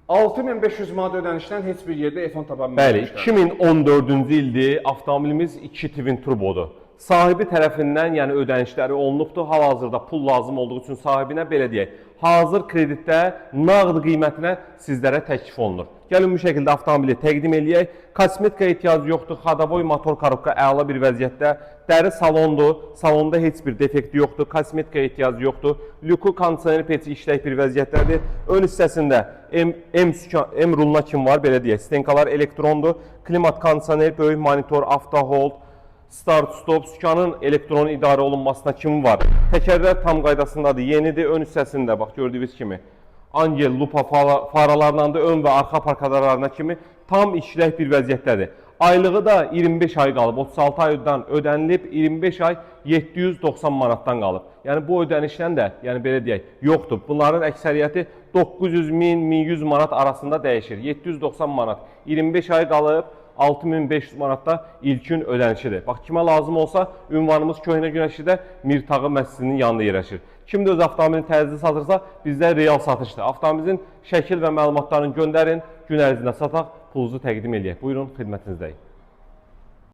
6500 manat ödənişdən heç bir yerdə F10 tapa Bəli, bilməmişlər. 2014-cü ildir. Avtomobilimiz 2 twin turbodur. Sahibi tərəfindən, yəni ödənişləri olunubdur. Hal-hazırda pul lazım olduğu üçün sahibinə, belə deyək, hazır kreditdə nağd qiymətinə sizlərə təklif olunur. Gəlin bu şəkildə avtomobili təqdim eləyək. Kosmetika ehtiyacı yoxdur. Xadavoy motor korobka əla bir vəziyyətdə. Dəri salondur. Salonda heç bir defekti yoxdur. Kosmetika ehtiyacı yoxdur. Lüku, kondisioner peçi işlək bir vəziyyətdədir. Ön hissəsində M, M, sükan, M ruluna kim var, belə deyək. Stenkalar elektrondur. Klimat, kondisioner, böyük monitor, avto hold, start stop, sükanın elektron idarə olunmasına kimi var. Təkərlər tam qaydasındadır, yenidir. Ön hissəsində bax gördüyünüz kimi Angel lupa faralarla da ön və arxa parkalarına kimi tam işlək bir vəziyyətdədir. Aylığı da 25 ay qalıb, 36 aydan ödənilib, 25 ay 790 manatdan qalıb. Yəni bu ödənişlə də, yəni belə deyək, yoxdur. Bunların əksəriyyəti 900 min, 1100 manat arasında dəyişir. 790 manat 25 ay qalıb, 6500 manatda ilkin ödənişidir. Bax kimə lazım olsa, ünvanımız Köhnə Günəşlidə Mirtağı məscidinin yanında yerləşir. Kim də öz avtomobilini təcili satırsa, bizdə real satışdır. Avtomobilinizin şəkil və məlumatlarını göndərin, gün ərzində sataq, pulunuzu təqdim eləyək. Buyurun, xidmətinizdəyik.